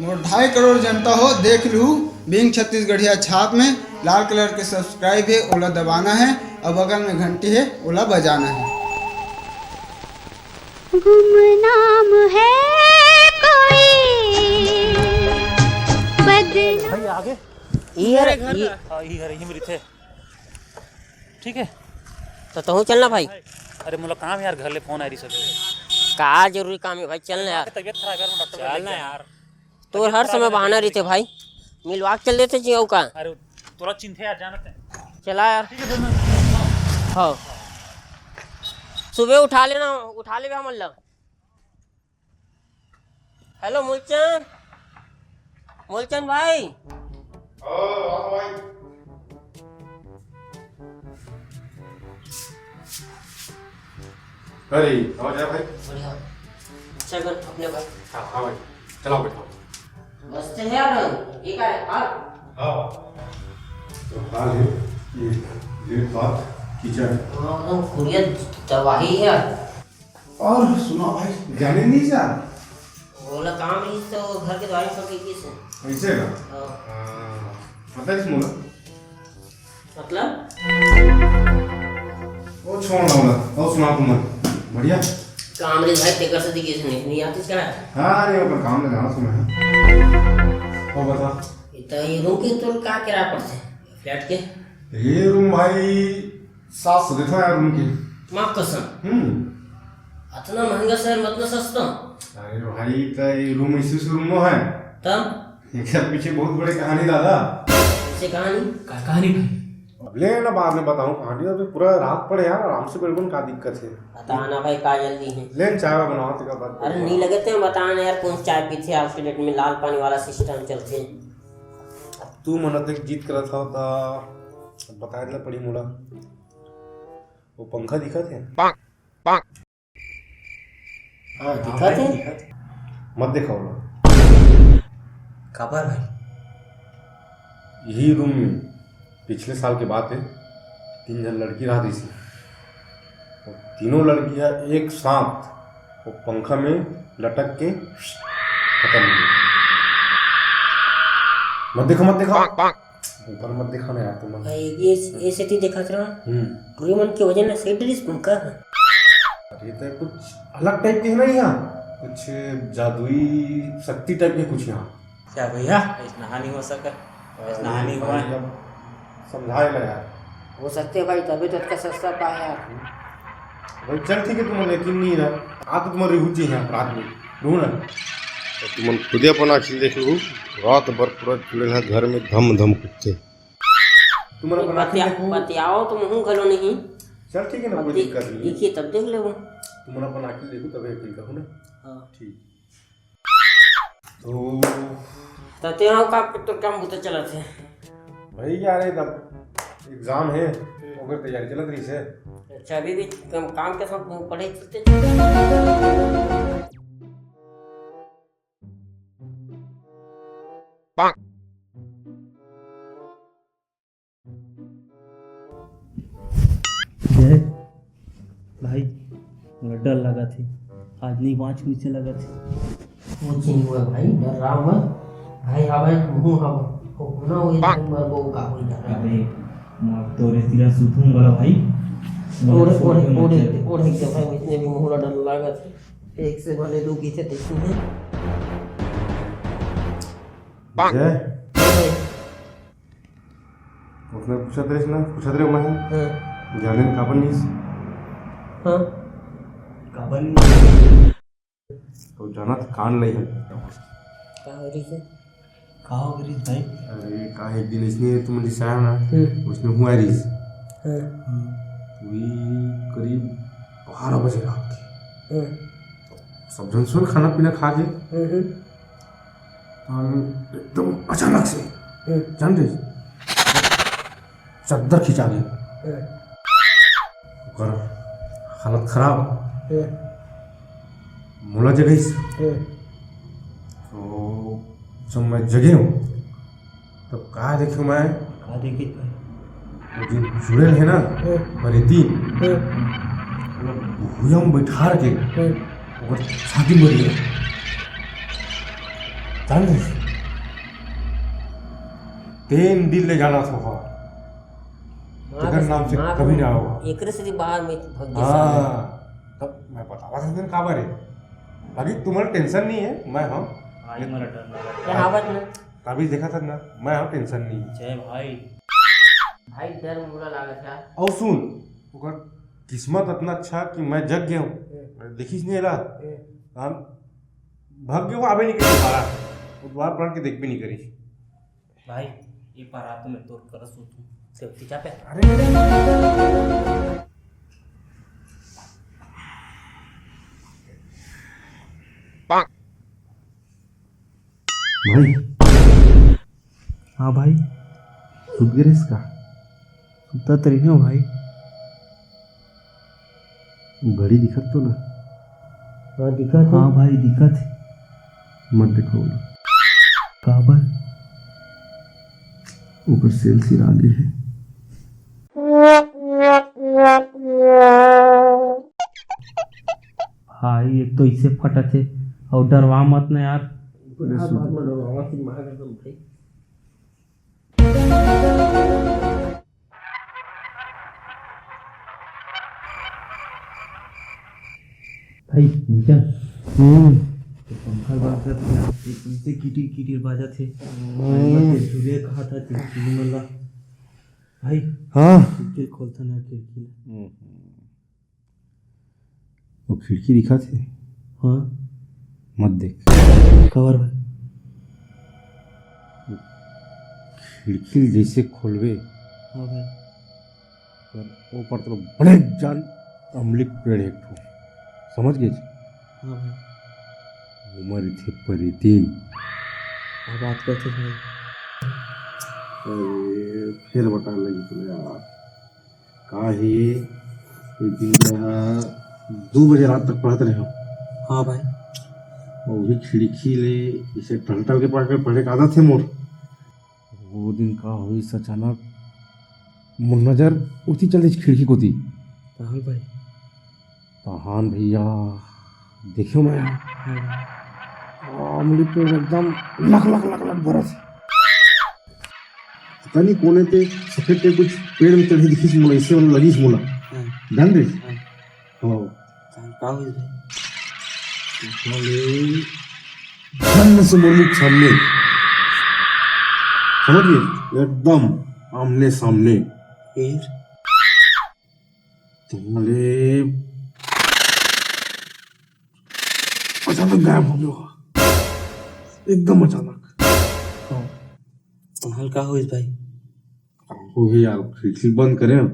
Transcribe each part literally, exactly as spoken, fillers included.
मोर ढाई करोड़ जनता हो, देख लू, बिंग छत्तीसगढ़िया छाप में लाल कलर के सब्सक्राइब हे, ओला दबाना है, और बगल में घंटी है, ओला बजाना है। गुमनाम है कोई बदनाम। भाई, आगे। ई हर, ई हाँ, ई हर, इही में रहिथे। ठीक है। तो तहूँ चलना भाई। अरे, मोला काम यार, घर ले फोन आ रही सब। का जरूरी काम है भाई, चल ना यार। तबीयत खराब है यार, मैं डॉक्टर चल ना यार। तोर हर समय बहाना रहिथे भाई, मिलवा के चल देते जी, अउ का? अरे, तोला चिंथे यार, जानत है। चला यार। ठीक है, फिर मैं हाँ। सुबह उठा लेना, उठा लेबे हमन ला। हेलो मूलचंद, मूलचंद भाई। हाँ, हाँ भाई। अरे, आवाज आया भाई? बढ़िया। अच्छा कर अपने भाई। हाँ, हाँ भाई। चलाओ, बैठाओ। मस्त है यार, ये का है? हाल? हाँ। तो हाल है, ये, ये बात किचन। हाँ, एकदम कुरियर तबाही है यार। और सुना भाई, जाने नहीं जा? बोला काम ही तो घर के द्वारा सब एक ही से। ऐसे ना? हाँ। हाँ, पता है मोला? मतलब? वो छोड़ ना होला। और सुना तुम? बढ़िया? काम रे भाई, तेकर से दिखे से नहीं, नहीं आती क्या? हाँ, अरे, अपन काम में जाना तुम्हें। वो बता। इतना ये रूम के तोर का किराया पड़ते? फ्लैट के? ये रूम भाई, सात सौ देता यार रूम के। माँ कसम। हम्म। इतना महंगा शहर में इतना सस्ता? अरे भाई, तो ये रूम इसी से रूम है। तब? एकर पीछे बहुत बड़े कहानी दादा। कैसे कहानी? का कहानी भाई? अब ले ना, बाद में बताऊं कहानी। अभी पूरा रात पड़े यार, आराम से बैठ, का दिक्कत है? बता ना भाई, का जल्दी है? ले ना, चाय वाय बनाओ, तेरा बात अरे करो। नहीं लगे थे, बता ना यार, कौन सी चाय पीते हैं आज के डेट में, लाल पानी वाला सिस्टम चलते हैं। तू मन अतेक जिद करत हव त बताए ला पड़ी मोला। वो पंखा दिखत हे? हाँ, दिखत हे। मत देखा ओला। काबर भाई? यही रूम में पिछले साल के बात है, तीन झन लड़की रह रही थी। वो तीनों लड़कियां एक साथ वो पंखा में लटक के खत्म हो गई। मत देखो, मत देखो। ऊपर मत देखो ना यार तुम। भाई, ये, ये सेती देखत रहो। हम्म। टूरी मन के वजन से ड्रेस पंखा है। अरे, तो कुछ अलग टाइप के है ना यहाँ, कुछ जादुई शक्ति टाइप के कुछ यहाँ। क्या भैया, ऐसना नहीं हो सके, ऐसना नहीं हुआ। भाई, अब समझाए ला यार। हो सकते है भाई, तभी तो इतना सस्ता पाया यार। भाई चल ठीक है, तुम यकीन नहीं रहा, आ तो तुम्हारी रुचि है अपराध में, ढूंढ। तुमन खुदे अपन आँखी देख लू, रात भर पूरा चुड़ैल घर में धम धम कुदथे। तुमन अपन आँखी बतिया-, देखू। बतियाओ तो मुँह घलो नहीं। चल ठीक है ना, कोई बति-, दिक्कत नहीं। देखिए तब देख लेबो। तुमन अपन आँखी देखू तबे यकीन करू ना। हाँ। ठीक। तो तो तेरा का तो काम बुता चलत हे? भाई यार, ये तब एग्जाम है, ओकर तैयारी चलत रही से। अच्छा, अभी भी काम, काम के साथ पढ़े चलते। जय भाई, मोला डर लगत हे, आज नहीं बाँच कुछ लगत हे। कुछ नहीं हुआ भाई, डर रहा हुआ भाई, हवे मुँह हवे, को ना हुई तो मर गो का हुई डर। अरे, मैं तो रे तेरा सुथूं वाला भाई। ओढ़, ओढ़, ओढ़, ओढ़ के भाई, इतने भी मोला डर लगत हे, एक से भले दो पीछे देखते हैं। जय। उसने पूछत रहिस ना, पूछत रहे मैं। हाँ। जाने काबर नीस? हाँ। काबर नीस? तो जानत कान लई है। का हो रही है? का हो रही भाई? अरे, का एक दिन इसने तुम रिसाया ना, हम्म। उसने हुआ रहीस। हाँ। वही करीब बारह बजे रात के। हाँ। सब जन सुन खाना पीना खा के। हम्म, हम्म। हम एकदम अचानक से, हम्म। जान रहे, चद्दर खिंचा गया। हम्म। ओकर हालत खराब। हम्म। मोला जगइस। हम्म। तो जब मैं जगे हूँ, तब का देखे मैं? का देखे? वो जो चुड़ैल है ना, हम्म। परेती, हम्म। वो भुइयां में बैठार के, हम्म। ओकर छाती में दिया। जान ले, तेन दिल ले जाना था। तेकर नाम से कभी ना होगा। एकरे से बाहर में भग गया। हाँ, तब मैं बतावा था तेन काबर है। अभी तुम्हारा टेंशन नहीं है, मैं हम। भाई, मोला डर लगा। क्या आवत ना? तभी देखा था ना, मैं हम टेंशन नहीं। जय भाई। भाई, डर मोला लागत है। और सुन, ओकर किस्मत इतना अच्छा कि मैं जग गया हूँ। हम्म। देखिस नहीं ला। हम्म। हम भग गए, वो आबे नहीं करी दोबारा। वो द्वार पलट के देख भी नहीं करी। भाई, ये पारा तो मैं तोर करस होत हूँ। सेफ्टी चापे। अरे। भाई। हाँ भाई, सुत गे रहिस का? सुता तो रहियो भाई। वो घड़ी दिखत तो ना? हाँ, दिखत हे। हाँ भाई, दिखत हे। मत देखो। काबर? ओकर सेल सिरा गे हे। भाई, एक तो इसे फटत हे, अउ डरवा मत ना यार। अरे, सुन। भाई, नीचा। हम्म। तो पंखा बाजत हे, ये पीछे किटिर किटिर बाजत हे। हम्म। भाई, मैं तो झूले कहा था, चिड़चिड़ी मन ला। भाई, हाँ। खिड़की खोलता ना, खिड़की ला। हम्म। वो खिड़की दिखत हे? हाँ। मत देख। काबर भाई? खिड़की जैसे खोलबे, हाँ भाई। पर वो पर तो बड़े जान अमली के पेड़ हे एक ठो, समझ गे? हाँ भाई। ओमा रहिथे परेतीन। का बात करथे भाई? अरे, फेर बता लगी तुला यार। का हे, एक दिन मैं ह दू बजे रात तक पढ़त रहेंव। हाँ भाई। अउ वही खिड़की ले इसे टल टल के पढ़ के, पढ़े के आदत हे मोर। वो दिन का होइस, अचानक मोर नजर ओती चल दिस खिड़की कोती। तहान भाई। तहान भैया, देखेंव मैं, हाँ। अमली पेड़ एकदम लक लक लक लक बरस। पता नहीं कोने ते सफेद टाइप कुछ पेड़ में चढ़े दिखिस मोला, ऐसे वाला लगिस मोला। हाँ। जान दे? हाँ। हाँ। का, का होइस भाई? साले, धन से मोर मुख सामने। समझ गए? एकदम आमने सामने। फिर? साले, अचानक गायब हो गया। एकदम अचानक। हाँ। तहान का होइस भाई? का होही यार, खिड़की बंद करेंव,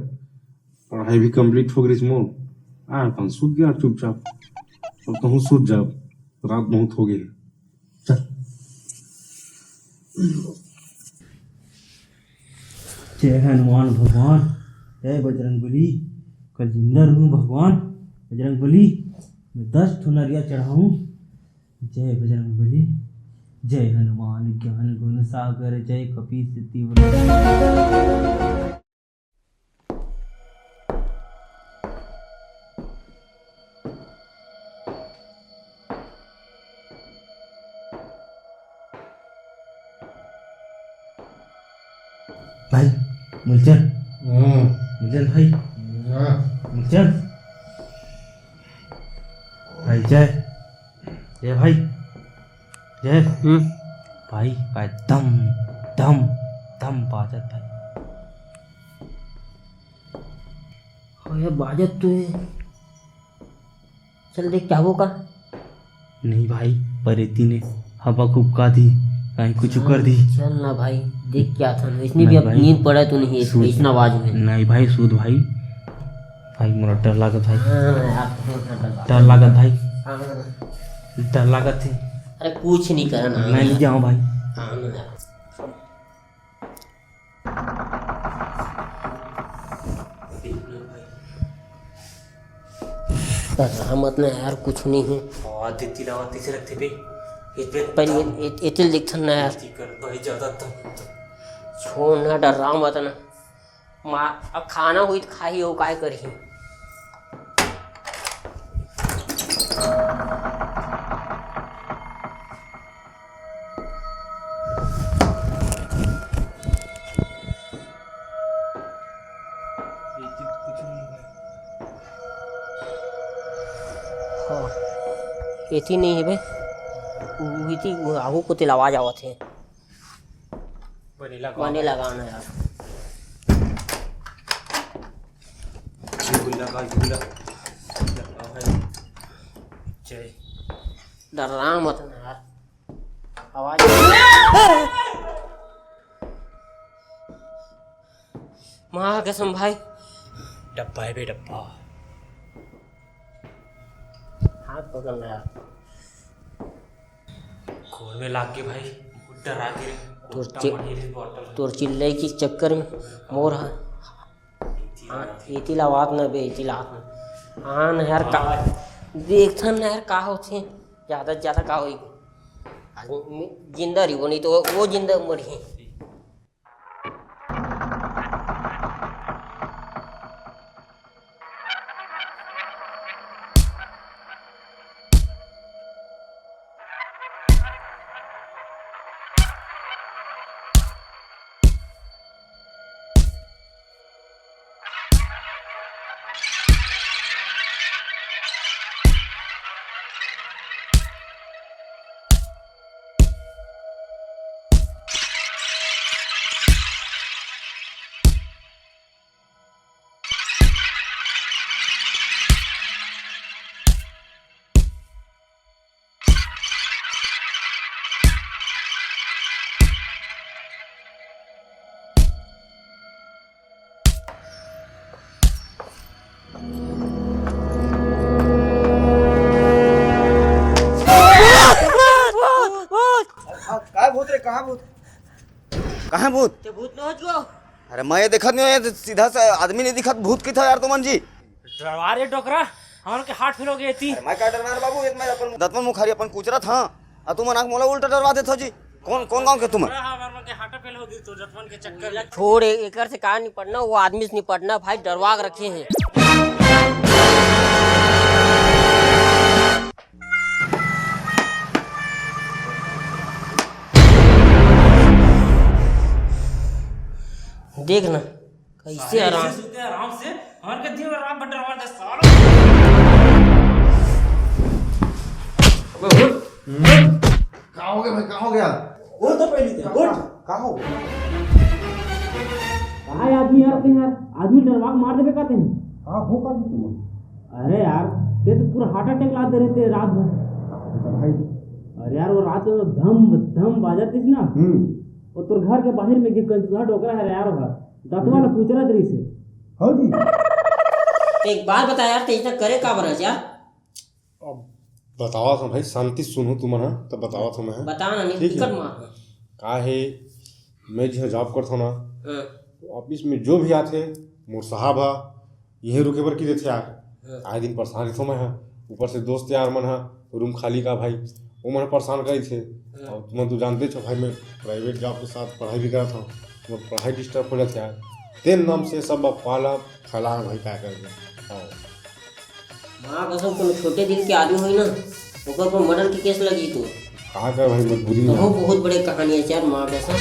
पढ़ाई भी complete हो गइस मोर। हाँ, अपन सुत गेंव चुपचाप। अब तहूँ सुत जा, रात बहुत हो गे। चल। जय हनुमान भगवान, जय बजरंग बली। कल जिंदा रहूं भगवान बजरंग बली, मैं दस ठो नरिया चढ़ाऊं। जय बजरंग बली, जय हनुमान ज्ञान गुण सागर, जय कपीस तिहुँ। भाई, मूलचंद। हाँ। मूलचंद भाई। हाँ। मूलचंद। भाई, जय। जय भाई। जय। हम्म। भाई, भाई, दम, दम, दम बाजत भाई। हाँ यार, बाजत तो हे। चल देख के आबो का? नहीं भाई, परेतीन हे, हवा खूब का दी, कहीं कुछ कर दी। चल ना भाई, देख के आथन। इसने भी अब नींद पड़ा तो नहीं है, ऐसना आवाज में। नहीं भाई, सुत भाई। भाई, मोला डर लागत भाई। हाँ, यार, बहुत डर लागत। डर लागत भाई। हाँ। डर लागत हे। अरे, कुछ नहीं करना। नहीं जाओ भाई। हाँ, ना। डरा मत ना यार, कुछ नहीं है। आवाज देती ला, आवाज देती रखते बे। ये देख, पर ये, ये, ये चल देखथन ना यार। गलती कर भाई, ज्यादा दम। छोड़ ना, डरा मत ना। माँ, अब खाना होई त खाही, हो काय करही। एती नहीं है बे। उ-, इती आगू कोती आवाज आवत हे। बने लगा। बने लगा ना यार। झूला का झूला। लगा है। जय। डर्रा मत ना यार। आवाज। माँ कसम भाई। डब्बा है बे, डब्बा। हाथ पकड़ ना यार। गोड़ में लाग गे भाई, बहुत डरा गे रे। तोर गोट्टा चि-, मढ़ी रे बॉटल। तोर चिल्लाई के चक्कर में मोर हा-, हाँ, एती ला बात ना बे, एती ला बात ना। हाँ ना यार, का, हाँ। देखथन ना यार, का होथे, ज्यादा से ज्यादा का होही। आदमी जिंदा रहिबो, नहीं तो वो, वो जिंदा मरही। का भूत रे, कहाँ भूत? कहाँ भूत? ते भूत न हो जो। अरे मैं ये देखत नहीं, ये सीधा सा आदमी नहीं दिखत, भूत की था यार तुमन जी। डरवा रे डोकरा, हमन के heart fail हो गे थी। अरे मैं का डरवा रे बाबू, ये मैं अपन दतवन मुखारी अपन कुचरा था, आ तुमन आके मोला उल्टा डरवा देत हो जी। कौन, कौन गांव के तुमन? डोकरा, हमन के heart fail हो गे तो दतवन के चक्कर में। छोड़, ए-, एकर से का निपटना, वो आदमी से निपटना भाई, डरवा के रखे हैं। देख ना, कैसे साले आराम। ऐसे सोते आराम से, हमन के दिन रात भर डरवा दे सालो। अबे उठ, उठ। का हो गया भाई, का हो गया? उठ तो पहले ते, उठ। का हो गया? कहाँ है आदमी यार, ते यार, आदमी डरवा के मार देबे का ते? हाँ, हो का भी तुम? अरे यार, ते तो पूरा heart attack ला दे रहे थे रात भर। का हो गया भाई? अरे यार, वो रात में धम धम बाजत थी ना, हम्म। वो तोर घर के बाहर में गिर कंजूसा डोकरा है यार, वो दतवा ला कुचरत रही से। हाँ जी। तो एक बात बता यार, ते इतना करे का बरस यार? अब बतावत हूँ भाई, शांति सुनहू तुमन ह, तब बतावत हूँ मैं। बता ना, नहीं ठीक है। दिक्कत मत। का हे, मैं जिहाँ job करत हूँ ना, हाँ। तो office में जो भी आथे, मोर साहब हा, यहीं रुके बर की देथे यार। हाँ। आए दिन परेशान रहिथों मैं हा। ऊपर से दोस्त यार मन हा, room खाली का भाई, वो मन परेशान करिथे। हाँ। और तुमन तो जानते हो भाई, मैं private job के साथ पढ़ाई भी करत हूँ, मोर पढ़ाई disturb हो जाथे यार। तेन नाम से सब अफवाह ला फैला है भाई, का करबे। हाँ। माँ कसम, कोनो छोटे दिल के आदमी होई ना, ओकर पर murder के case लगी तो। का कर भाई, मजबूरी तो में। बहुत बड़े कहानी है यार, माँ कसम।